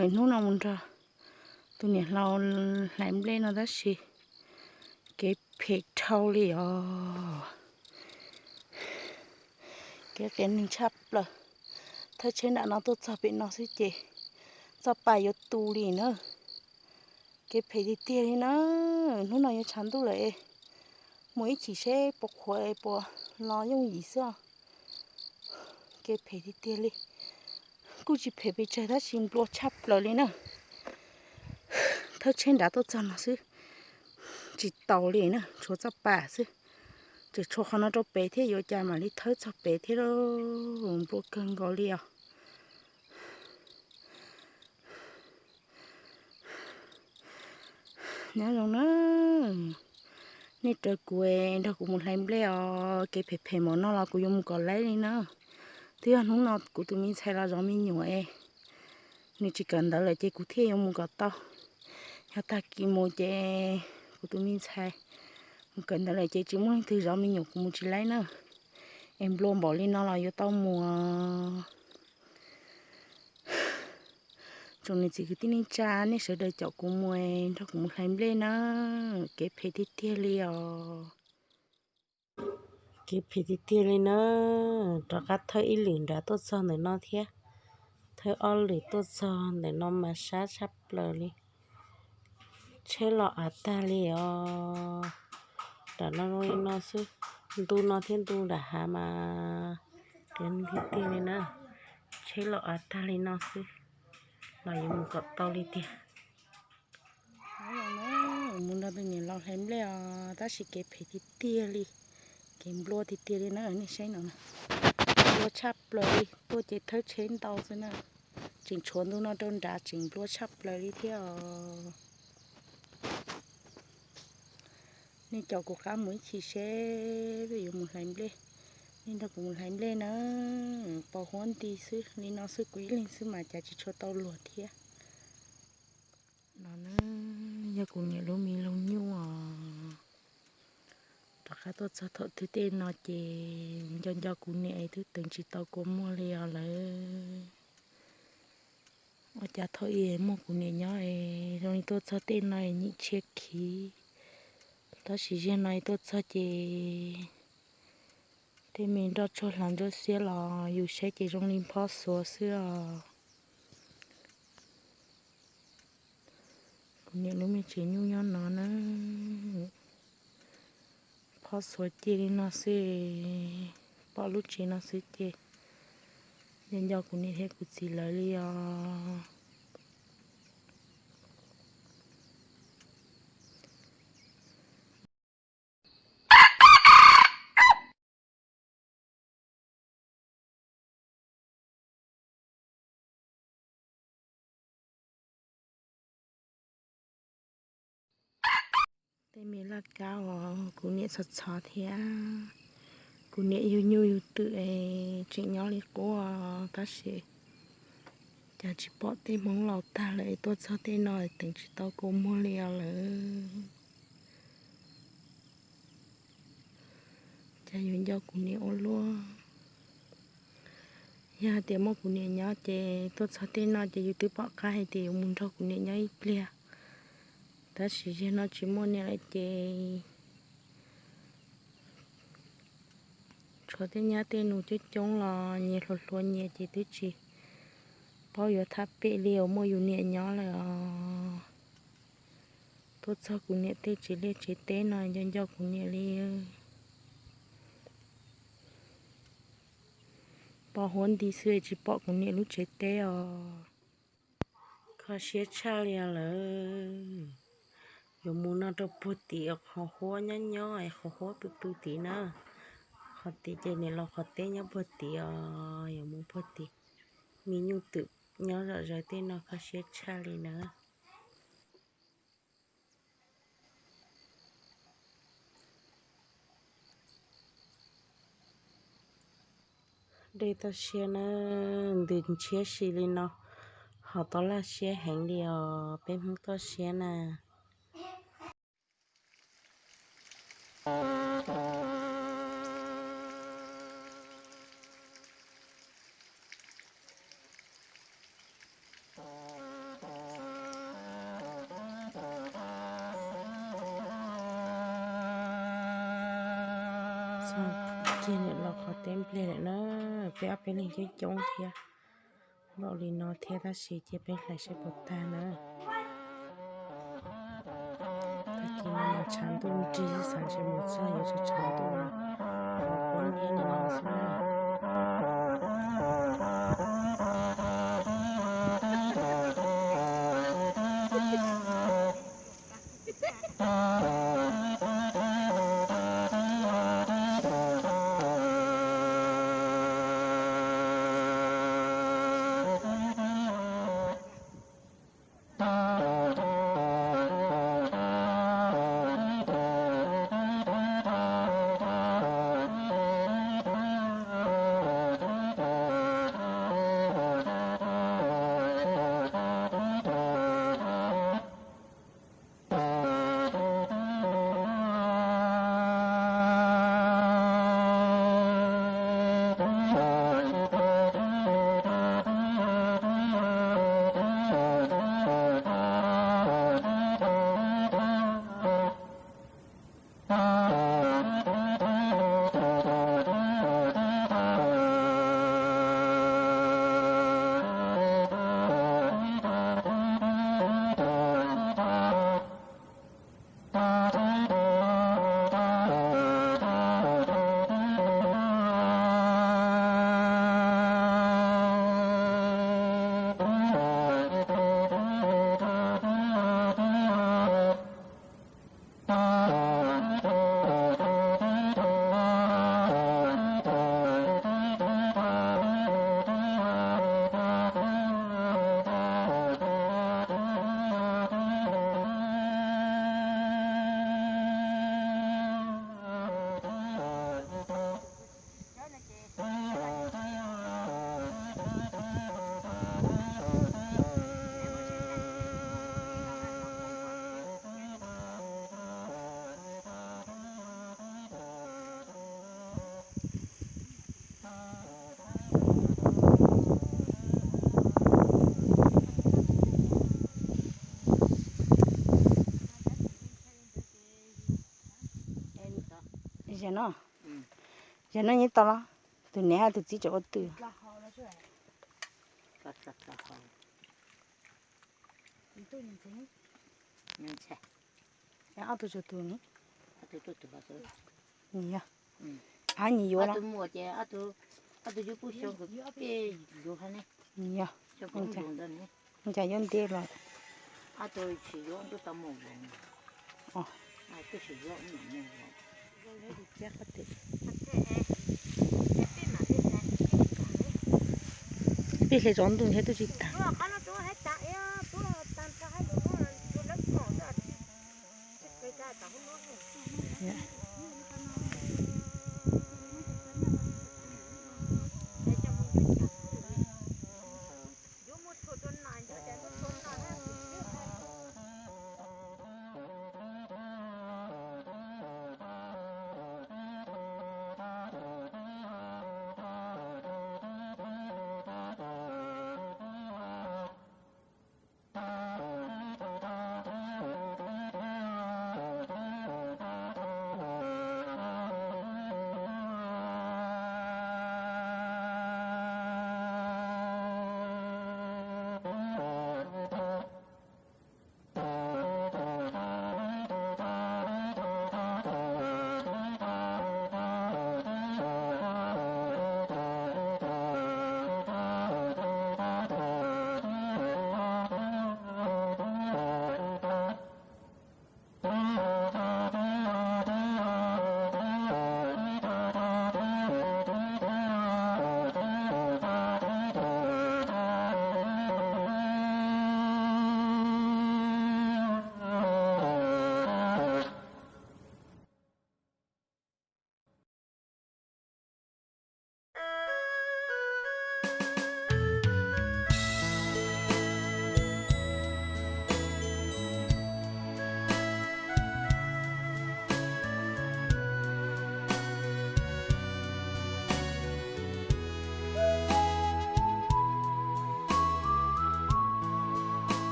Hnub no mus nrog tus niam hlau hlais nplej no tab sis kev phem dhau li os. Kev qias neeg tshaj plaws. Thawj tsheb nram no tuaj txog pem no xwb ces txoj pa yuav tu li na. Kev phem tiag tiag li na. Hnub no yuav tshav ntuj lawm es mus ib chim seb puas qhuav es puas los yooj yim xwb os. Kev phem tiag tiag li. Kuj tsis phem pes tsawg tab sis nplua tshaj plaws li na. Thawj tsheb nrad tuaj txog no xwb tsis taus li na, tshuav txoj pa xwb. Tseem tshuav qhov no rau pem thiab, yuav cas mam li thawb txog pem thiab lauj. Nplua kawg nkaus li os. Nyob zoo na, nej raws kuv nrog kuv mus hlais nplej os. Kev phem phem npaum no los kuv yuav mus kom laib li na. Twb yog hnub no kuv tus me ntxhais los zov me nyuam es nws tsis kawm ntawv lawm ces kuv thiaj yuav mus kom tau. Yog tag kis mus ces kuv tus me ntxhais mus kawm ntawv lawm ces tsis muaj leej twg zov me nyuam, kuv mus tsis laib na. Es nplua npaum li no los yuav tau mus. Tsoom niam txiv kwv tij neej tsa, nej sawv daws caum kuv mus nrog kuv mus hlais nplej na. Kev phem tiag tiag li os. Kev phem tiag tiag li na. Rov qab thawb ib lwm nrad tuaj txog ntawm no thiab. Thawb ob lwm tuaj txog ntawm no mas sab tshaj plaws li. Tsheb los av tag li os. Nram no zoo li no xwb. Ntu no thiab ntu nram hav mas tiag tiag li na. Tsheb los av tag li no xwb los yuav mus kom tau li tiag. Mus nrog tus niam laus hlais nplej os, tab sis kev phem tiag tiag li, kev nplua tiag tiag li na, nej saib no na. Nplua tshaj plaws li, tuaj ces thawb tsheb ntau xwb na. Tseem tshuav ntu no rau nrad tseem nplua tshaj plaws li thiab os. Nej caum kuv qab mus ib chim seb yuav mus hlais nplej. Nej nrog kuv mus hlais nplej na. Pos huab nti xwb, li no xwb kuv ib leeg xwb mas cas tsis tshua tau luag thiab. No na, yog kuv niam lub me loog nyuj os. Rov qab tuaj txog thaum twg tej no ces nco nco kuv niam es twb teev tsis tau kua muag li os lawm. Ua cas thaum ub muaj kuv niam nyob es zoo li tuaj txog tej no es nyim tshiab khiv, tab sis zaum no es tuaj txog ces tej me nroj tsuag hlawv nruab xiab los yus saib ces zoo li phob xuav xwb os. Kuv niam lub me tsev nyuj nyob no na, phob xuav cia li no xwb, pom lub tsev no xwb ces nco nco kuv niam thiab kuv txiv lawv li os. Tej me laj kab uas kuv niam txhos txhos thiab, kuv niam yug nyuj yug twm es tseem nyob li qub, tab sis cas tsis pom tej hmoob laus tag lawm es tuaj txog tej no teev tsis tau kua muag li os lawm. Cas yuav nco kuv niam ua luaj. Yog hais tias muaj kuv niam nyob ces tuaj txog tej no ces yus twb pom qab hais tias yuav mus nrog kuv niam nyob ib pliag, tab sis zaum no tsis muaj niam lawm ces tshuav tej nyab tej nus coob coob los nyias hluas hluas nyias ces twb tsis paub yuav tham pem li uas muaj yus niam nyob lawm os. Tuaj txog kuv niam tej tsev liaj tsev teb no nco nco kuv niam li. Pos huab nti xwb tsis pom kuv niam lub tsev teb os. Kho siab tshaj li os lawm. Yuav mus no rau puag tim qhov huab nyob nyob es qhov huab pw pw tim na. Qhov tim ces niam laus qhov teb nyob puag tim os, yuav mus puag tim. Me nyuj twm nyob zom zaws tej no kho siab tshaj li na. Dej toj siab na, ntws ntshiab si li no, ho tau laj siab heev li os peb Hmoob toj siab na. kiag niam laus qhov teb nplej lawm na. Peb ob peb leeg coob coob thiab, npaum li no thiab tab sis cia peb hlais saib puas tag na. Tag kis no mas tshav ntuj nrig xwb, xav ntshe mus txog yuav tshav tshav ntuj no, qhov pob niab li no xwb na. Zaum no, zaum no nyob tau los, tus niam hab tus txiv tseem ua twj. Ob tug tsuas tus ne. Nws yog, ab nws yuav los. Nws yog, ua cas yuav ntev los. Peb hle tsaus ntuj thiab twb tsis tag.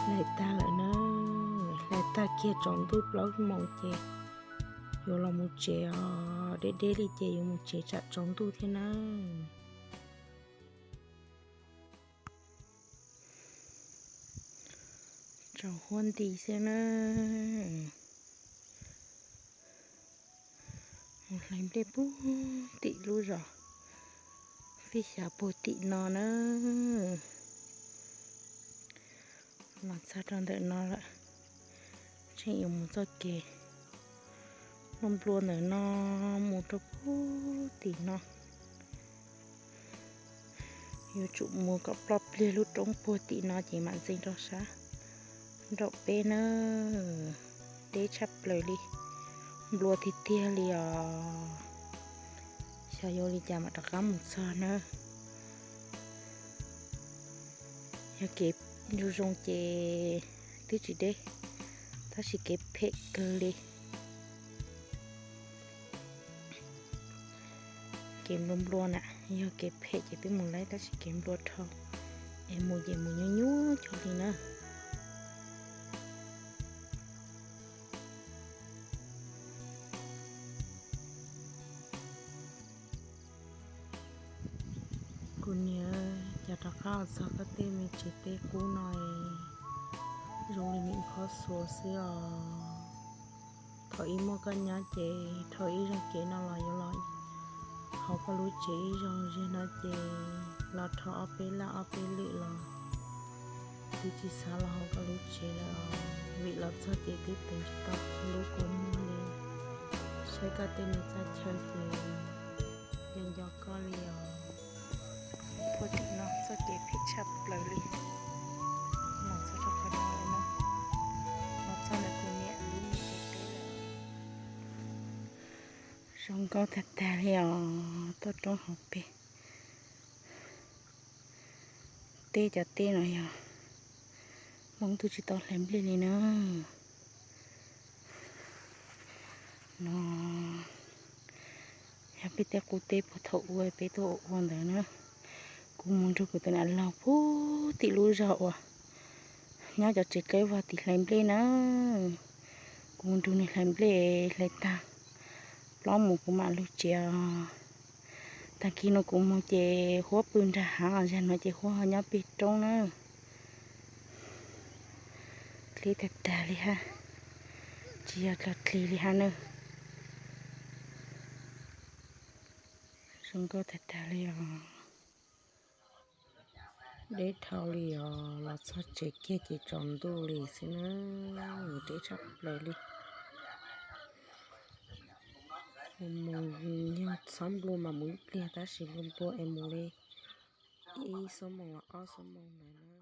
Hlais tag lawm na, hlais tag kiag tsaus ntuj plaub moos ces yuav los mus tsev os. Deb deb li ces yuav mus tsev tsam tsaus ntuj thiab na. Tsaus huab nti xwb na. Mus hlais nplej puag tim lub zos Fij Xyav puag tim no na. Los txog rau ntawm no lawm, tseem yuav mus txoj kev nplua nplua ntawm no mus rau puag tim no. Yuav tsum mus kom ploj pliag lub roob puag tim no ces mam ntxeev rau sab nraum peb na. Deb tshaj plaws li, nplua tiag tiag li os. Xyov yuav li cas mam rov qab mus txog na. Yog kev zoo zoo ces twb tsis deb, tab sis kev phem kawg li. Kev nplua nplua na, yog kev phem ces twb mus laib, tab sis kev nplua dhau es mus ces mus nyuaj nyuaj cuag li na. Kuv niam, cas rov qab los txog koj tej me tsev teb qub no es zoo li me phob xuas xwb os. Thaum ub muaj koj nyob ces dhau ib zaug kev no los yuav los hauv koj lub tsev ib zaug, zaum no ces los dhau ob peb laj ob peb lwm los twb tsis xav los hauv koj lub tsev lawm os. Vim los txog ces twb teev tsis tau lub kua muag li, saib koj tej me txaj chaw ces nco nco koj li os. Puag tim no txoj kev phem tshaj plaws li. Los txog rau qhov no lawm na, los txog ntawm kuv niam lub me tsev teb lawm. Zoo nkauj tag tag li os, toj roob hauv pes. Teb cov teb no yog Hmoob twb tsis tau hlais nplej li na. No yog peb tej qub teb puag thaum ub peb tuaj ua ua ntawd na. Kuv mus nrug kuv tus niam laug puag tim lub zos uas nyob cov tsev qaib vog tim hlais nplej na. Kuv mus nrug nws hlais nplej, hlais tag plaub moos kuv mam lug tsev os. Tag kis no kuv mus ces huab pw nrag hav, zag no ces huab ho nyob pem roob na. Dleb tag tag li hab, tsis yog dlog dlig li hab na. Zoo nkauj tag tag li os. Deb dhau li os, los txog tsev kiag ces tsaus ntuj li xwb na. Deb tshaj plaws li. Mus mus yog txhob nplua mas mus ib pliag, tab sis nplua nplua es mus li ib xuab moos los ob xuab moos ntawd na.